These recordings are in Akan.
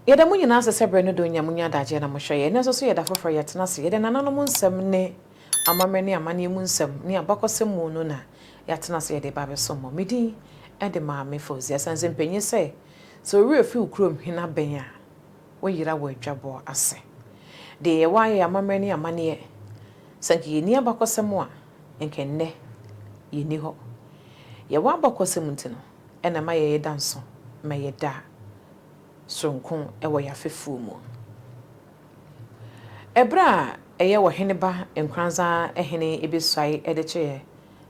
Yɛda mo nyinaa ase sɛ berɛ no dɔ nya mo nya adagyeɛ na mohwɛ yɛn. Ɛnnɛ nso so yɛ da foforɔ yɛtena ase. Yɛde nananom nsɛm ne amammerɛ ne amanneɛ mu nsɛm ne abakɔsɛm mu no na yɛatena ase yɛde reba abɛsom mo. Me din de Maame Fauziah. Ɛsiane sɛ mpanyin sɛ, sɛ wo werɛ fi wo kurom hene abɛn a, woyera wɔ adwabɔ ase. Deɛ yɛwɔ ayɛ amammerɛ ne amanneɛ, sɛ anka yɛnni abakɔsɛm a, anka ɛnnɛ yɛnni hɔ. Yɛwɔ abakɔsɛm nti no, ɛna ɛma yɛyɛ da nso ma yɛda soronko wɔ yɛn afefoɔ mu. Ɛberɛ a ɛyɛ Ɔheneba Nkoranza hene bɛsuae de kyerɛɛ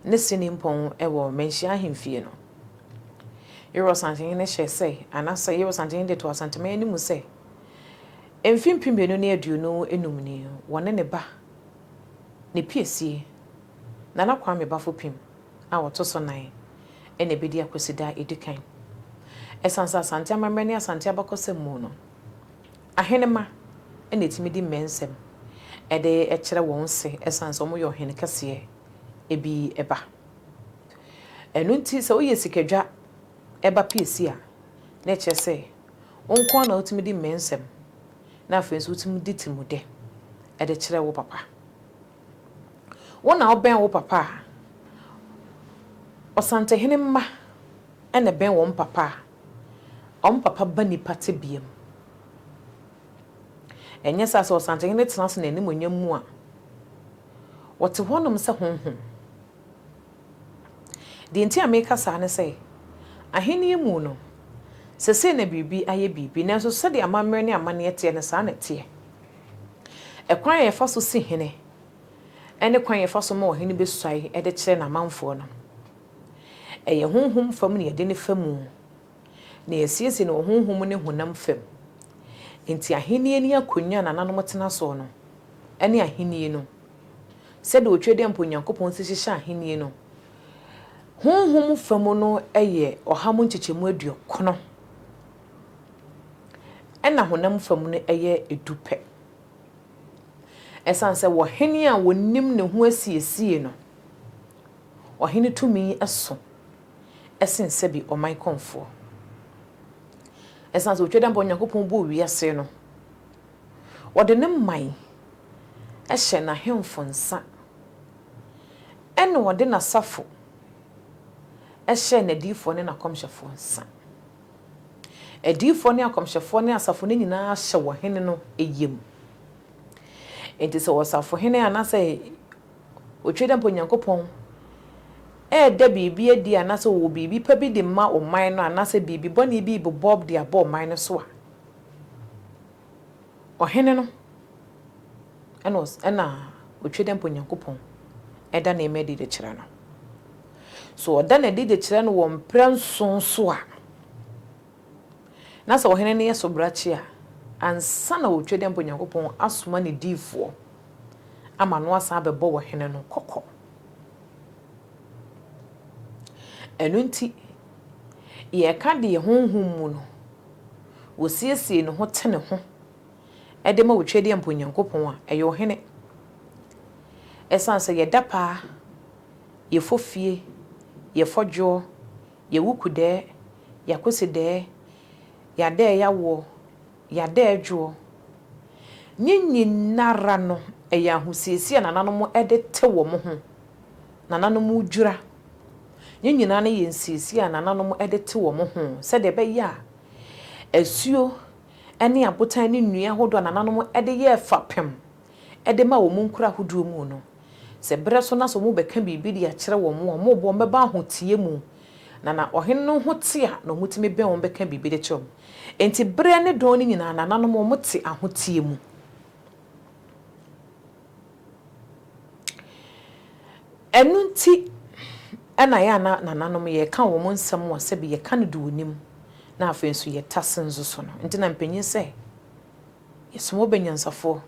ne se nimpɔn wɔ Manhyia ahemfie no, Yerɛw Asantehene hyɛɛ sɛ, anaasɛ Yerɛw Asantehene de too Asanteman anim sɛ, mfe 2025 ni, wɔne ne ba, ne piesie, Nana Kwame Bafo Pim a ɔto so nan na ɛbɛdi Akwasida a ɛdi kan. Ɛsiane sɛ Asante amammerɛ ne Asante abakɔsɛm mu no, ahenemma na ɛtumi di mmɛnsɛm de kyerɛ wɔn se ɛsiane sɛ wɔyɛ ɔhene kɛseɛ bi ba. Ɛno nti sɛ woyɛ sikadwa ba piesie a, na ɛkyerɛ sɛ wo nko ara na wotumi di mmɛnsɛm na afei nso wotumi di tirimudɛ de kyerɛ wo papa. Wo na wobɛn wo papa a, Ɔsantehene mma na ɛbɛn wɔn papa a, wɔn papa ba nnipa tebea mu. Ɛnyɛ saa sɛ Ɔsantehene tena ase n'animuonyam mu a, wɔte hɔnom sɛ honhom. Deɛ nti a meka saa ne sɛ, ahennie mu no, sesei na biribi ayɛ biribi, nanso sɛdeɛ amammerɛ ne amanneɛ teɛ no, saa na ɛteɛ. Ɛkwan a yɛfa so si hene ne kwan a yɛfa so ma ɔhene besuae de kyerɛ n'amanfoɔ no, ɛyɛ honhom fam na yɛde no fa mu, na yɛasiesie no wɔ honhom ne honam fam. Enti ahennie ne akonnwa a nananom tena soɔ no ne ahennie no, sɛdeɛ Otwedeɛmpa Onyankopɔn si hyehyɛ ahennie no, honhom fam no yɛ ɔha mu nkyekyɛmu aduɔkono. Ɛna honam fam no yɛ du pɛ. Ɛsiane sɛ ɔhene a ɔnim ne ho asiesie no, ɔhene tumi so sen sɛbi ɔman kɔmfoɔ. Ɛsiane sɛ otwa dɛ ampa Onyankopɔn bɔɔ wiase no, ɔde ne man hyɛ n'ahemfo nsa, ɛna ɔde n'asafo hyɛɛ n'adiyifoɔ ne n'akɔmhyɛfoɔ nsa. Adiyifoɔ ne akɔmhyɛfoɔ ne asafo no nyinaa hyɛ ɔhene no yam. Enti sɛ ɔsafohene anaasɛ Otwedeɛmpa Onyankopɔn reda biribi adi anaasɛ ɔwɔ biribi pa bi de ma ɔman no anaasɛ biribi bɔne bi rebobɔ de abɔ ɔman no so a, ɔhene no ɛna Otwedeɛmpa Onyankopɔn ɛda nneɛma adi de kyerɛ no. So ɔda no adi de kyerɛ no wɔ mprɛnson so a, na sɛ ɔhene no yɛ sobrakye a, ansa na Otwedeɛmpa Onyankopɔn asoma ne diyifoɔ ama no asan abɛbɔ ɔhene no kɔkɔ. Ɛno nti, yɛreka deɛ honhom mu no, wɔsiesie ne ho te ne ho de ma Otwedeɛmpa Onyankopɔn a, ɛyɛ ɔhene. Ɛsiane sɛ yɛda paa yɛfɔ fie, yɛfɔ dwoɔ, yɛwo kudɛɛ, yɛakosidɛɛ, yɛadɛɛ yawoɔ, yɛadɛɛ dwoɔ. Ne nyinara no, ɛyɛ ahosiesie a nananom de te wɔn ho, nananom dwira. Ne nyinaa no yɛ nsiesie a nananom de te wɔn ho sɛdeɛ ɛbɛyɛ a asuo ne abotan ne nnua ahodoɔ a nananom de yɛɛ fapem de ma wɔn nkuro ahodoɔ mu no, Sɛ berɛ so na sɛ wɔbɛka biribi de akyerɛ wɔn a, wɔbɔ wɔn bɛba ahoteɛ mu, na na ɔhene no ho te a, na wɔtumi bɛn wɔn bɛka biribi de kyerɛ wɔn. Enti berɛ ne dɔn no nyinaa, nananom wɔte ahoteɛ mu. Ɛno nti na ɛyɛ a na nananom yɛka wɔn nsɛm a sɛbi yɛka no duonim, na afei nso yɛtase nso so no. Nti na mpanyin sɛ, yɛsoma ɔbɛnyansafoɔ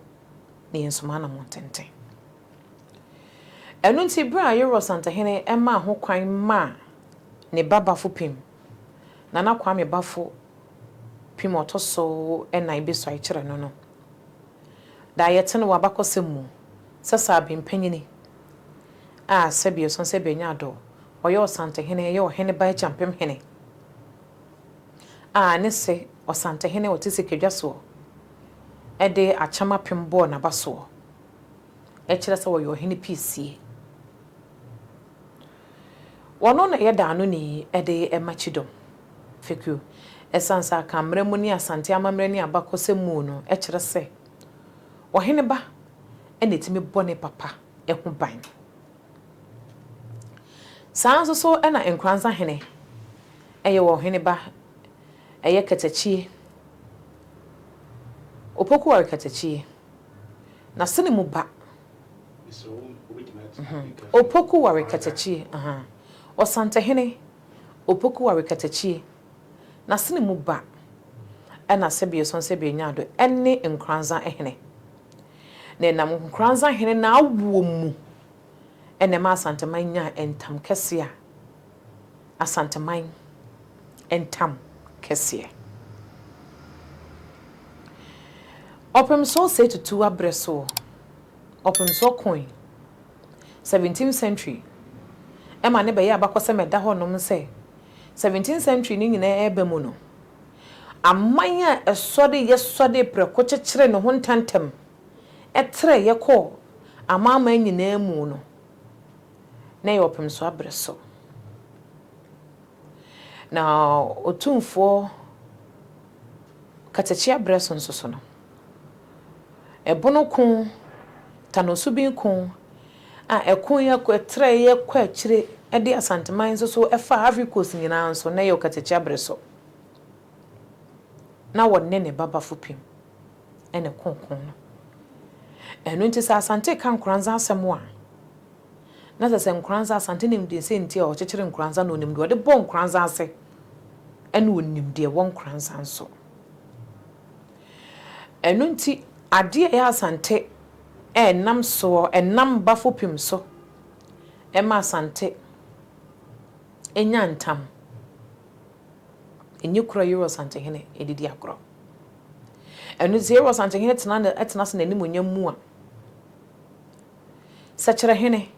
na yɛnsoma anammɔn tenten. Ɛno nti, berɛ a Yorɔ Santehene maa ho kwan maa ne ba Bafo Pim, Nana Kwame Bafo Pim a ɔtɔ so nnan bɛsuae kyerɛ no no, daa yɛte no wɔ abakɔsɛm mu sɛ Saaben panyini a sɛbi ɔsan sɛbi anya adɔ, ɔyɛ Ɔsantehene, ɛyɛ Ɔhene ba Akyampem hene. a ne se Ɔsantehene a ɔte Sikadwa soɔ de akyɛm apem bɔɔ n'abasoɔ kyerɛ sɛ ɔyɛ ɔhene piesie. Ɔno na ɛyɛ daanoni de ma Kyidɔm fekuo. Ɛsiane sɛ Akanmmerɛ mu ne Asante amammerɛ ne abakɔsɛm mu no kyerɛ sɛ ɔhene ba na ɛtumi bɔ ne papa ho ban. Saa ara nso so na Nkoranza hene yɛ ɔhene ba, ɛyɛ katakyie, Opoku ware katakyie, n'asene mu ba, Opoku ware katakyie, Ɔsantehene Opoku ware katakyie, n'asene mu ba, ɛna Sɛbieson Sɛbienyaado ne Nkoranza hene. Na ɛnam Nkoranza hene n'awoɔ mu na ɛma Asanteman nyaa ntam kɛseɛ a Asanteman ntam kɛseɛ. Ɔpemsoɔ Osei Tutu aberɛ soɔ, Ɔpemsoɔ koe, 17th century, ɛma no bɛyɛɛ abakɔsɛm a ɛda hɔnom sɛ 17th century no nyinaa reba mu no, aman a ɛsɔre yɛsɔre prɛko kyekyeree ne ho ntɛmntɛm trɛeɛ kɔɔ amanaman nyinaa mu no, na ɛyɛ ɔpemsoɔ aberɛ so. Na Otumfoɔ Katakyie aberɛ so nso so no, ɛbono ko, Tanosobin ko a ɛko yi ɛtrɛeɛ kɔ akyire de Asanteman nso so faa Ivory Coast nyinaa nso, na ɛyɛ Ɔkatakyie aberɛ so. Na wɔne ne ba Bafo Pim na ɛkoo ko no. Ɛno nti sɛ Asante reka Nkoranza asɛm a, na sɛ sɛ Nkoranza, Asante nim deɛ sɛ nti a ɔkyekyere Nkoranza na ɔnim deɛ ɔde bɔ Nkoranza ase ɛna ɔnim deɛ ɛwɔ Nkoranza nso. Ɛno nti adeɛ a ɛyɛ Asante ɛnam soɔ, ɛnam Bafo Pim so ɛma Asante nya ntam. Ɛnyɛ kuro a Yeroa Asantehene de di agorɔ. Ɛno nti sɛ Yeroa Asantehene tena ne tena ase n'animuonyam mu a, Sɛkyerɛhene,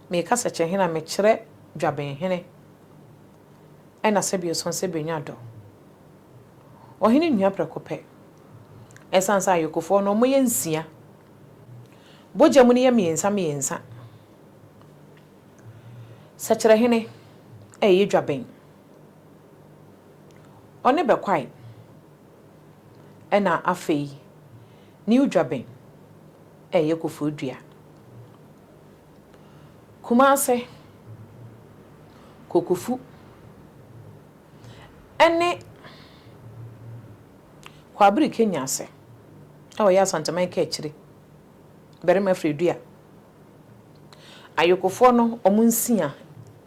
meka Sɛkyerɛhene a mekyerɛ Dwabenhene ɛna Sɛbioson Sɛbionya Dɔ. Ɔhene nnua prɛko pɛ. Ɛsiane sɛ ayokofoɔ no wɔyɛ nsia, bogya mu no yɛ mmiɛnsa mmiɛnsa. Sɛkyerɛhene ɛyɛ Dwaben. Ɔne Bɛkwae ɛna afei New Dwaben ɛyɛ Koforidua. Kumase, Kokofu ɛne Kwabere Kenyase a ɔyɛ Asanteman Kaakyire barima Firidua. Ayokofoɔ no wɔn nsia,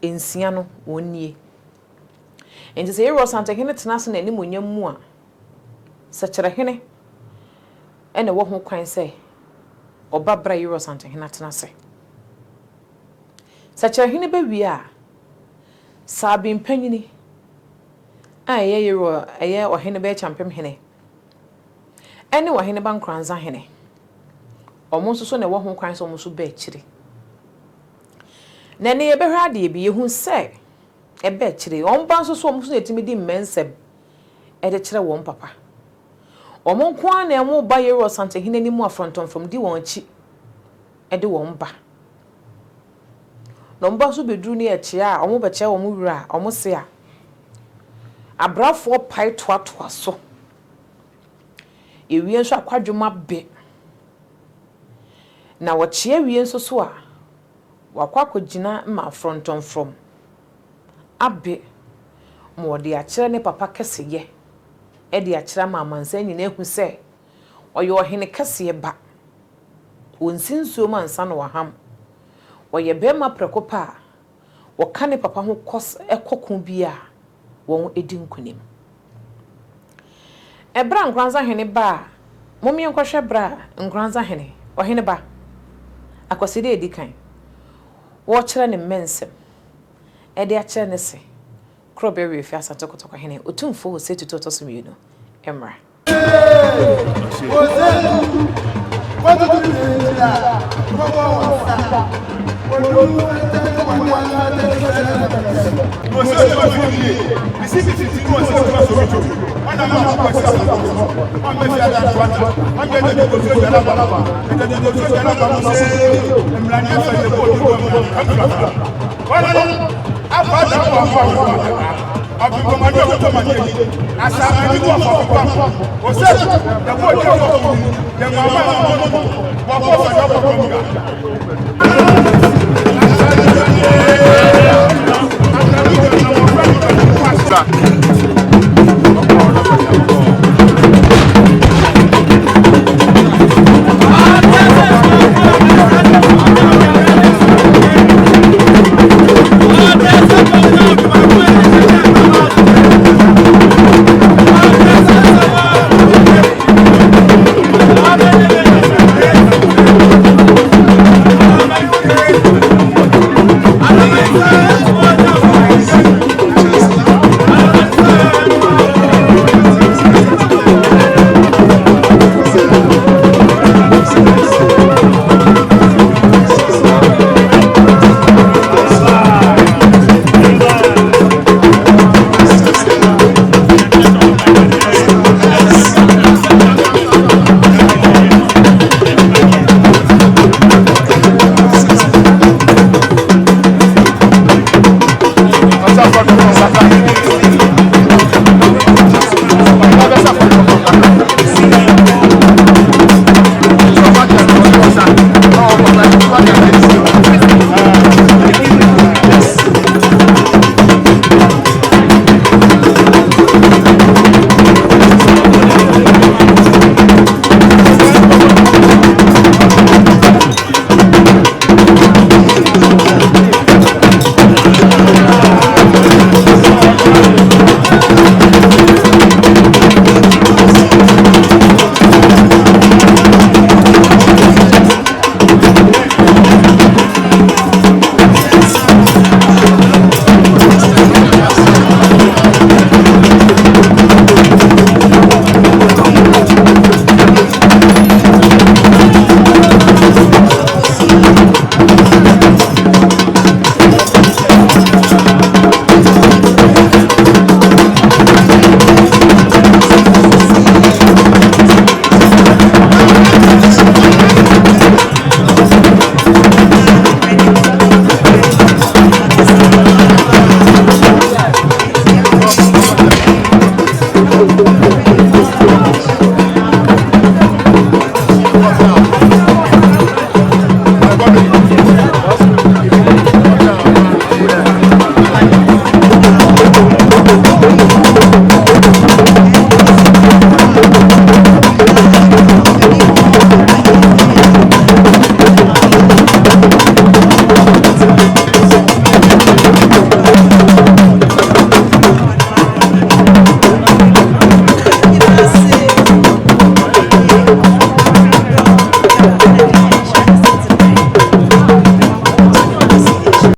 nsia no wɔn nie. Enti sɛ Yeroa Santehene tena ase n'animuonyam mu a, Sɛkyerɛhene na ɛwɔ ho kwan sɛ ɔba berɛ a Yeroa Santehene atena ase. Sɛkyerɛhene bɛwie a, Saabin panyini a ɛyɛ Yeroa, ɛyɛ ɔhene bɛyɛ Kyampemhene, ɛne ɔhene ba Nkoranzahene, wɔn nso so na ɛwɔ ho kwan sɛ wɔn nso ba akyire. Na ɛnɛ yɛbɛhwɛ adeɛ bi, yɛhu sɛ ɛba akyire. Wɔn ba nso so, wɔn nso na ɛtumi di mmɛnsɛm de kyerɛ wɔn papa. Wɔn nko ara na wɔba Yeroa Santehene anim a frɔntɔmfrɔm di wɔn akyi de wɔn ba. Na wɔn ba nso bɛduru ne ɛkyea a wɔbɛkyea wɔn wura a wɔn se a, abrafoɔ pae toatoa so. Yɛwie nso a kwadwom abe. Na wɔkyea wie nso so a, Wakɔ akɔgyina ma frɔntɔmfrɔm abe ma ɔde akyerɛ ne papa kɛseyɛ de akyerɛ ama amansan nyinaa ahu sɛ ɔyɛ ɔhene kɛseɛ ba. Ɔnsi nsuo mu ansa na waham. Ɔyɛ barima prɛko pɛ a ɔka ne papa ho kɔ kɔ ko bi a wɔdi nkonim. Ɛberɛ a Nkoranza hene baa, mom yɛnkɔhwɛ berɛ a Nkoranza hene, ɔhene ba, Akwaside a ɛdi kan, wɔrekyerɛ ne mmɛnsɛm de akyerɛ ne se Korɔbea Werɛfie Asante Kotoko hene Otumfoɔ Osei Tutu Ɔtɔ so Mmienu mmra.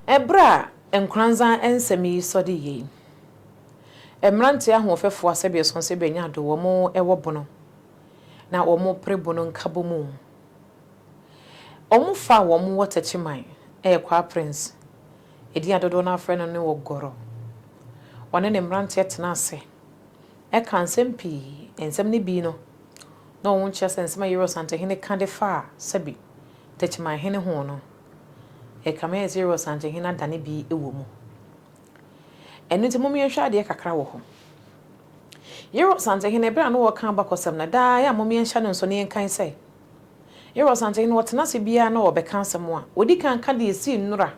Ɛberɛ a Nkoranza nsɛm yi sɔ de yei, mmeranteɛ ahoɔfɛfoɔ asɛbeɛsɔn sɛ bɛnya ado wɔn wɔ bono na wɔn pere bono nkabɔmu. Wɔn fa a wɔn wɔ Techiman yɛ Kwaa Prince, edin a dodoɔ no ara frɛ no ne Ogoro. Ɔne ne mmeranteɛ tena ase kaa nsɛm pii. Nsɛm no bi no, na wɔn kyerɛ sɛ nsɛm a Yerua Santehene ka de faa sɛbi Techiman hene ho no, ɛkame ayɛ sɛ Yerua Santehene adane bi wɔ mu. Ɛno nti mom yɛnhwɛ adeɛ kakra wɔ hɔ. Yerua Santehene, berɛ a na ɔreka abakɔsɛm no, daa yɛ a mom yɛnhyɛ no nso na yɛnkan sɛ, Yerua Santehene, ɔtena ase biara na ɔrebɛka asɛm a, ɔdi kan ka deɛ ɛsii nnora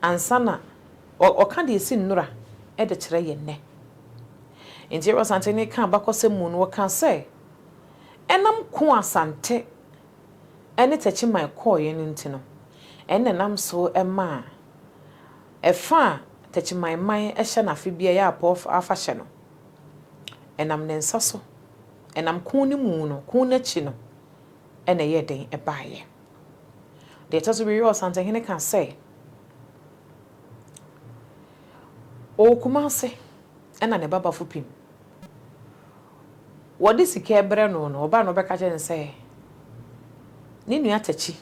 ansa na ɔka deɛ ɛsii nnora de kyerɛ yɛn nnɛ. Enti Yerua Santehene ka abakɔsɛm mu no, ɔkaa sɛ, ɛnam ko a Asante ne Techiman kɔeɛ no nti no, ɛno na ɛnam so maa Ɛfa a Techiman man hyɛ no afe biara yɛ Apɔw afahyɛ no, ɛnam ne nsa so, ɛnam ko no mu no, ko no akyi no na ɛyɛɛ dɛn ɛbaeɛ. Deɛ ɛtɔ so mmienu, Ɔsantehene ka sɛ, ɔwɔ Kumase ɛna ne ba Bafo Pim. Wɔde sika rebrɛ no no, ɔbaa na ɔbɛka kyerɛ no sɛ, ne nua Takyi.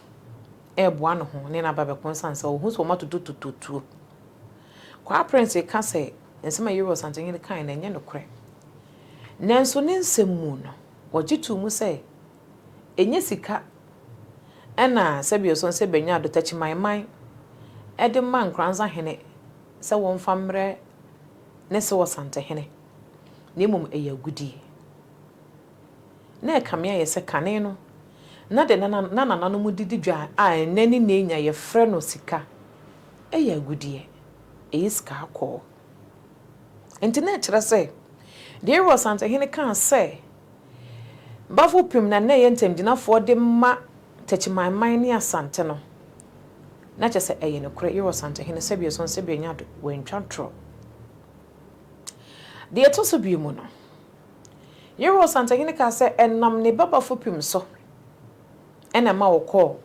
reboa ne ho ne no aba abɛko ɛsiane sɛ ɔhu sɛ wɔatotototo tuo. Kwaa Prince ka sɛ nsɛm a Yewura Ɔsantehene kae no ɛnyɛ nokorɛ. Nanso ne nsɛm mu no, ɔgye too mu sɛ ɛnyɛ sika na sɛbi ɔsɔn sɛ bɛnya Adotɛkyeman de ma Nkoranza hene sɛ wɔmfa mmrɛ ne se Ɔsantehene, na mmom ɛyɛ agodie. Na ɛkame ayɛ sɛ kane no, na deɛ na nananom de di dwa a ɛnnɛ ne nnɛ nya yɛfrɛ no sika yɛ agudeɛ, ɛyɛ sika akɔɔ. Enti na ɛkyerɛ sɛ, deɛ Ewura Ɔsantehene kaa sɛ Bafo Pem na na ɛyɛ ntamgyinafoɔ de ma Takyimanman ne Asante no, na kyerɛ sɛ ɛyɛ nokorɛ, Ewura Ɔsantehene, sɛbi ɔsɔn sɛbi anya do, wantwa ntorɔ. Deɛ ɛtɔ so bio mu no, Yeroa Ɔsantehene kaa sɛ ɛnam ne ba Bafo Pim so na ɛma wɔkɔɔ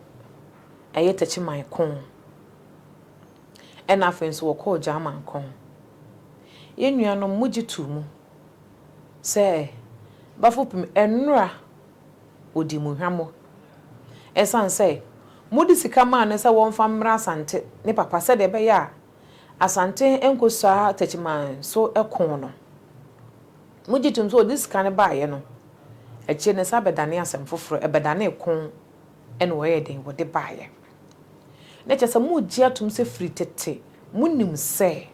ɛyɛ Takyiman ko ɛna afei nso wɔkɔɔ Gyaman ko. Yɛn nuanom mogye too mu sɛ Bafo Pim ɛnora ɔdii mo hwammɔ ɛsiane sɛ mode sika maa no sɛ wɔmfa mmra Asante ne papa sɛdeɛ ɛbɛyɛ a Asante nkɔsua Takyiman so ko no. Mogye tom sɛ ɔde sika no baeɛ no, akyire no ɛsan bɛdanee asɛm foforɔ, ɛbɛdanee ko na wɔyɛɛ dɛn, wɔde baeɛ. Na kyerɛ sɛ mogye atom sɛ firi tete monim sɛ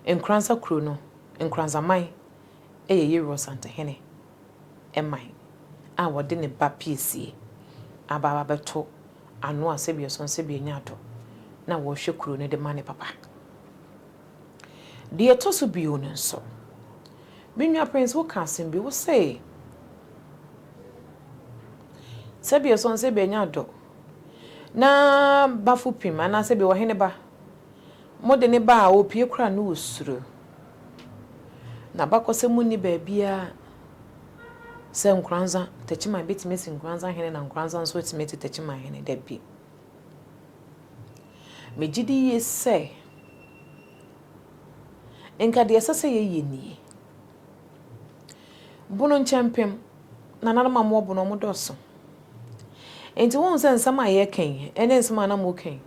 Nkoranza kuro no, Nkoranza man yɛ Yeroa Santehene man a wɔde ne ba Piesie aba abɛto ano a sɛbi ɔsɔn sɛbi anya adɔ na wɔhwɛ kuro no de ma ne papa. Deɛ ɛtɔ so bio no nso, me nua Prince woka asɛm bi, wo se sɛbi ɔsɔn sɛbi anya adɔ na bafo pim anaa sɛbi ɔhene ba, mode ne ba a ɔpie koraa ne ɔsuro. Na abakɔsɛm mu nni baabiara sɛ Nkoranza, Takyiman bɛtumi asi Nkoranza hene na Nkoranza nso atumi ati Takyiman hene, dabi. Megye di yie sɛ nka deɛ ɛsɛ sɛ yɛyɛ nie. Bono nkyɛmpem, nananom a wɔwɔ bono wɔdɔɔso. Nti wohu sɛ nsɛm a yɛreka yi ne nsɛm a na moreka yi,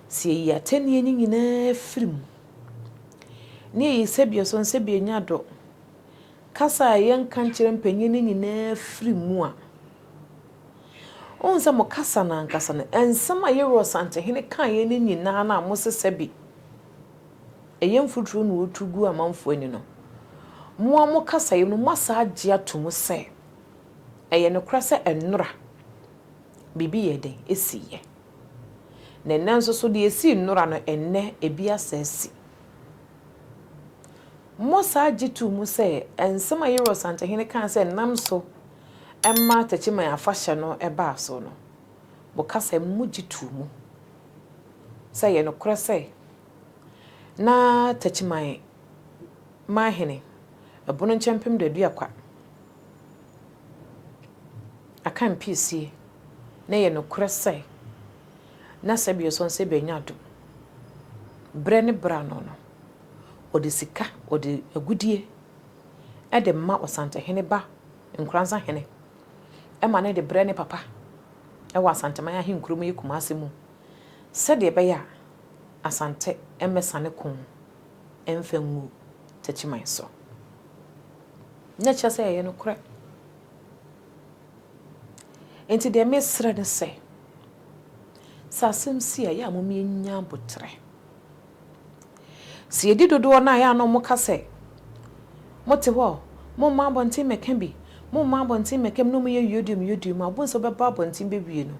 sɛ yɛyi atɛnnie no nyinaa firi mu, ne yɛyi sɛbi ɔsɔ sɛbi anya dɔ, kasa a yɛnka nkyerɛ mpanyin no nyinaa firi mu a, wohu sɛ mo kasa no ankasa no, nsɛm a Yewura Ɔsantehene kaeɛ no nyinaa no a mose sɛbi ɛyɛ mfuturo na ɔtu gu amanfoɔ ani no, mo a mo kasa yi no moasa agye ato mu sɛ ɛyɛ nokorɛ sɛ ɛnnora biribi yɛɛ dɛn ɛsiiɛ. Na ɛnnɛ nso so deɛ ɛsii nnora no ɛnnɛ ebi asa asi. Mosaa gye too mu sɛ nsɛm a Yewura Ɔsantehene kaa sɛ nam so ma Techiman afahyɛ no baa so no, mo kasa mu mogye too mu sɛ ɛyɛ nokorɛ sɛ na Techiman manhene Ɛbono Nkyɛmpem Daduakwa aka mpiesie na ɛyɛ nokorɛ sɛ na Sɛbiɔsɔn Sɛbianyado berɛ ne berɛ ano no, Wɔde sika, wɔde agudeɛ de ma Ɔsantehene ba Nkoranza hene ma no de brɛ ne papa wɔ Asanteman ahenkuro mu yi Kumase mu sɛdeɛ ɛbɛyɛ a Asante mmɛsane ko mfa ngu Takyiman so. Na ɛkyerɛ sɛ ɛyɛ nokorɛ. Enti deɛ mesrɛ ne sɛ, sɛ asɛm si a, ɛyɛ a mom yɛnya aboterɛ. Sɛ yɛdi dodoɔ no a, ɛyɛ a na wɔka sɛ, Mote hɔ, momma abɔnten mmɛka bi, momma abɔnten mmɛka bi, na wɔyɛ yodium yodium a, wobɛhu sɛ wobɛba abɔnten bɛwie no,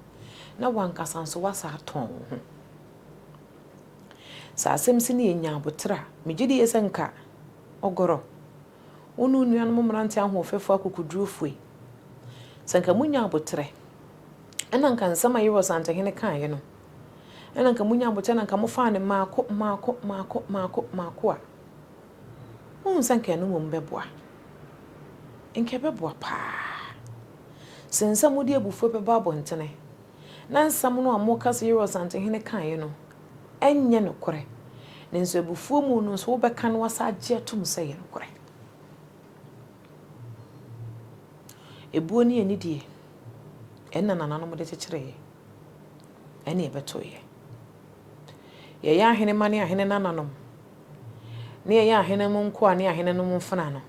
na w'ankasa nso woasan atɔn wo ho. Sɛ asɛm si na yɛnya aboterɛ a, megye die sɛ nka ɔgorɔ, wo ne wo nuanom mmeranteɛ ahoɔfɛfoɔ akokodurofoɔ yi, sɛ nka monya aboterɛ, ɛna nka nsɛm a Yerua Asantehene kaeɛ no, Ɛna nka monya aboterɛ na nka mofaa no mmaako mmaako mmaako mmaako mmaako a, wohu sɛ nka ɛno mmom bɛboa. Nka ɛbɛboa paa. Sen sɛ mode abufuo bɛba abɔntene, na nsɛm no a moka sɛ Yeroa Asantehene kaeɛ no nyɛ nokorɛ, nanso abufuo mu no nso wobɛka na woasan agye atom sɛ ɛyɛ nokorɛ. Ebuo ne anidie. Ɛno na nananom de kyekyereeɛ. Ɛne ɛbɛtoeɛ. Yɛyɛ ahenemma ne ahene nananom, ne yɛyɛ ahenem nkoa ne ahenenom mfena no,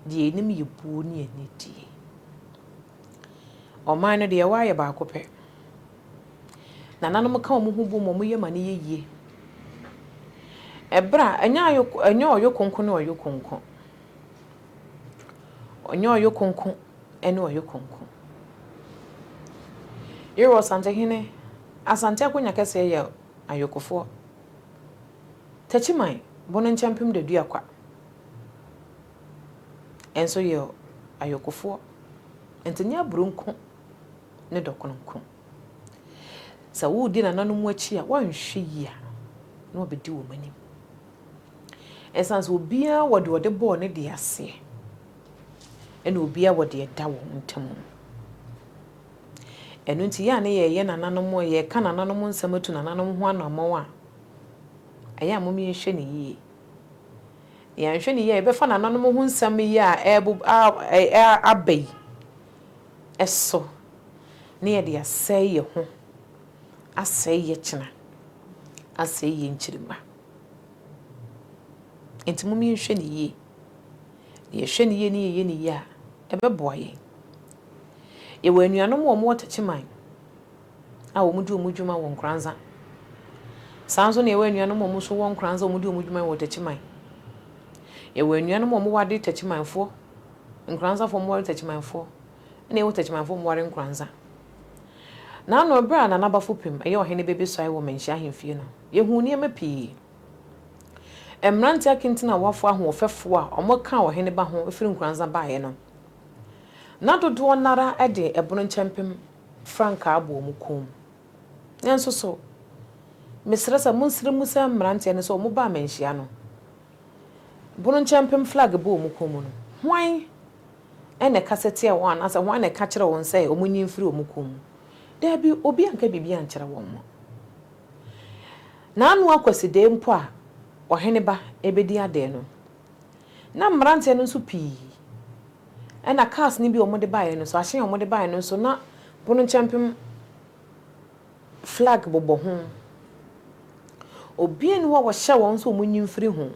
deɛ yɛnim yɛ buo ne anidie. Ɔman no deɛ ɛwɔ ayɛ baako pɛ. Nananom ka wɔn ho bom, wɔn yɛ ma no yɛ yie. Ɛberɛ a ɛnyɛ ayoko, ɛnyɛ ɔyokonko ne ɔyokonko. Ɔnyɛ ɔyokonko ne ɔyokonko. Yɛwɔ Asantehene, Asante akonnwa kɛseɛ yɛ ayokofoɔ. Takyiman, Bono Nkyɛmpem Daduakwa nso yɛ ayokofoɔ. Nti nyɛ aburo nko ne dɔkono nko. Sɛ woredi nananom akyi a, woanhwɛ yie a, na wɔabɛdi wɔn anim. Ɛsiane sɛ obiara wɔ deɛ ɔde bɔɔ ne deɛ aseɛ, ɛna obiara wɔ deɛ ɛda wɔn ntam. Ɛno nti yɛ a ne yɛyɛ nananom a yɛka nananom nsɛm atu nananom ho anammɔn a, ɛyɛ a mom yɛnhwɛ no yie. Na yɛanhwɛ no yie a, yɛbɛfa nananom ho nsɛm yi a ɛrebo a aba yi so na yɛde asɛe yɛn ho, asɛe yɛn kyena, asɛe yɛn nkyirimma. Nti mom yɛnhwɛ no yie. Na yɛhwɛ no yie na yɛyɛ no yie a, ɛbɛboa yɛn. Yɛwɔ anuanom a wɔwɔ Techiman a wɔdi wɔn dwuma wɔ Nkoranza. Saa nso na yɛwɔ anuanom a wɔn nso wɔ Nkoranza a wɔdi wɔn dwuma wɔ Techiman. Yɛwɔ anuanom a wɔware Techimanfoɔ, Nkoranzafoɔ a wɔware Techimanfoɔ, ɛna yɛwɔ Techimanfoɔ a wɔware Nkoranza. N'ano berɛ a Nana Bafo Pem ɛyɛ ɔhene bɛbɛsuae wɔ Manhyia ahemfie no, yɛhuu nneɛma pii. Mmeranteɛ akenten a wɔafo ahoɔfɛfoɔ a wɔkaa ɔhene ba ho firi Nkoranza baeɛ no, na dodoɔ no ara de ɛbono nkyɛmpem frankaa abɔ wɔn kɔn mu. Nanso so, mesrɛ sɛ monsrɛ mu sɛ mmeranteɛ no sɛ wɔbaa Manhyia no, bono nkyɛmpem flag bɔ wɔn kɔn mu no, hwan na ɛkasa tia wɔn anaasɛ hwan na ɛka kyerɛ wɔn sɛ wɔnyi mfiri wɔn kɔn mu? Daabi, obi anka biribi ankyerɛ wɔn. N'ano Akwasidee mpo a ɔhene ba rebɛdi adeɛ no, na mmeranteɛ no nso pii, ɛna cars no bi a wɔde baeɛ no nso, ahyɛn a wɔde baeɛ no nso, na pono nkyɛmpem flag bobɔ ho. Obiara nni hɔ a wɔhyɛ wɔn sɛ wɔnyi mfiri ho.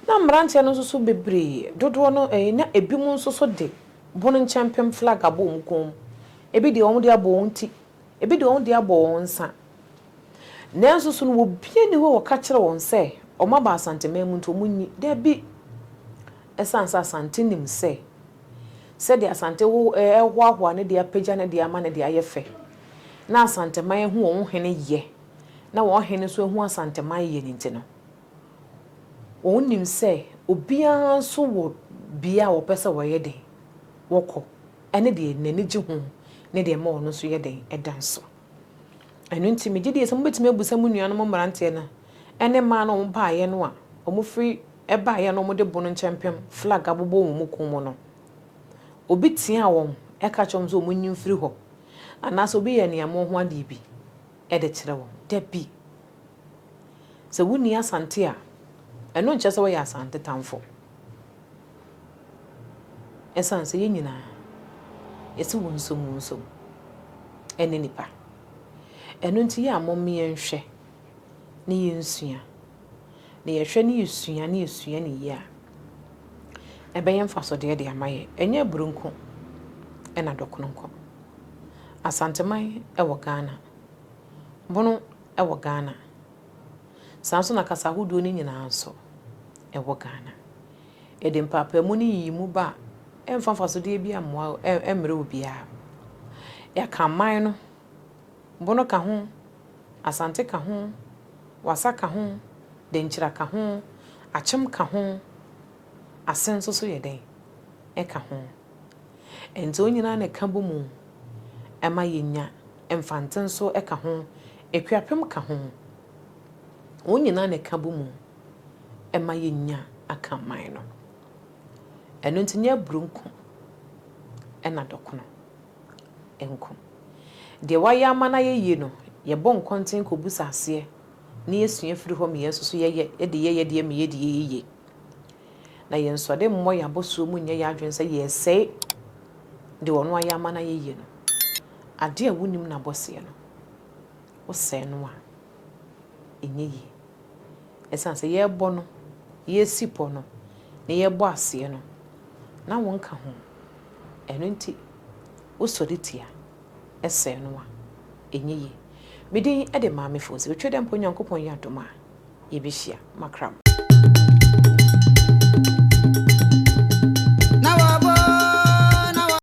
Na mmeranteɛ no nso so bebree, dodoɔ no, ɛɛ, na ebinom nso so de pono nkyɛmpem flag abɔ wɔn kɔn mu. Ebi deɛ wɔde abɔ wɔn ti, ebi deɛ wɔde abɔ wɔn nsa. Nanso so no obiara nni hɔ a ɔka kyerɛ wɔn sɛ wɔaba Asanteman mu nti wɔnyi? Dabi! Ɛsiane sɛ Asante nim sɛ sɛdeɛ Asante ho ɛrehoahoa ne deɛ apagya ne deɛ ama ne deɛ ayɛ fɛ, na Asanteman ahu wɔn hene yɛ, na wɔn hene nso ahu Asanteman yɛ no nti no, wɔnim sɛ obiara nso wɔ bea a wɔpɛ sɛ wɔyɛ den, wɔkɔ, ɛne deɛ n'ani gye ho ne deɛ ɛma ɔno nso yɛ den da nso. Ɛno nti, megye die sɛ mobɛtumi abusa mo nuanom mmeranteɛ no ne mmaa no a wɔbaeɛ no a wɔfiri baeɛ no wɔde bono nkyɛmpem flag abobɔ wɔn kɔn mu no. Obi teaa wɔn ka kyerɛ wɔn sɛ wɔnyi mfiri hɔ anaasɛ obi yɛ aniammɔn ho adeɛ bi de kyerɛ wɔn. Dabi. Sɛ wonni Asante a, ɛno nkyerɛ sɛ woyɛ Asante tamfo. Ɛsiane sɛ yɛn nyinaa, yɛse wo nsom wo nsom ne nipa. Ɛno nti yɛ a mom yɛnhwɛ ne yɛnsua. Na yɛhwɛ ne yɛsua ne yɛsua ne yie a, ɛbɛyɛ mfasodeɛ de ama yɛn. Ɛnyɛ aburo nko ɛna dɔkono nko. Asanteman wɔ Ghana. Bono wɔ Ghana. Saa nso na kasa ahodoɔ no nyinaa nso ɛwɔ Ghana. Yɛde mpaapaemu ne nyiyimu ba a, ɛmfa mfasodeɛ bi mmoa ɛmmrɛ obiara. Yɛaka aman no, Bono ka ho, Asante ka ho, Wassa ka ho, Denkyira ka ho, Akyem ka ho, Ase nso so yɛ dɛn? Ɛka ho. Ɛnti wɔn nyinaa na ɛka bɔ mu ɛma yɛnya, Mfante nso ka ho, Akuapem ka ho. Wɔn nyinaa na ɛka bɔ mu ma yɛnya Akanman no. Ɛno nti nyɛ aburo nko na dɔkono nko. Deɛ wayɛ ama no ayɛ yie no, yɛbɔ nkɔnten kɔbu aseɛ na yɛsua firi hɔ ma yɛn nso so yɛyɛ de yɛ yɛn deɛ ma yɛn deɛ yɛ yie. Na yɛnsɔre mmɔ yɛn abɔsoɔ mu nyɛ yɛn adwene sɛ yɛresɛe Deɛ ɔno ayɛ ama no ayɛ yie no, adeɛ a wonim n'abɔseɛ no, wosɛe no a, ɛnyɛ yie. Ɛsiane sɛ yɛrebɔ no, yɛresi pɔ no, na yɛrebɔ aseɛ no, na wonka ho. Ɛno nti, wosɔre tia sɛe no a, ɛnyɛ yie. Me din de Maame Fosi. Otwa dɛ mpo Onyankopɔn yɛ adom a, yɛbɛhyia. Makram.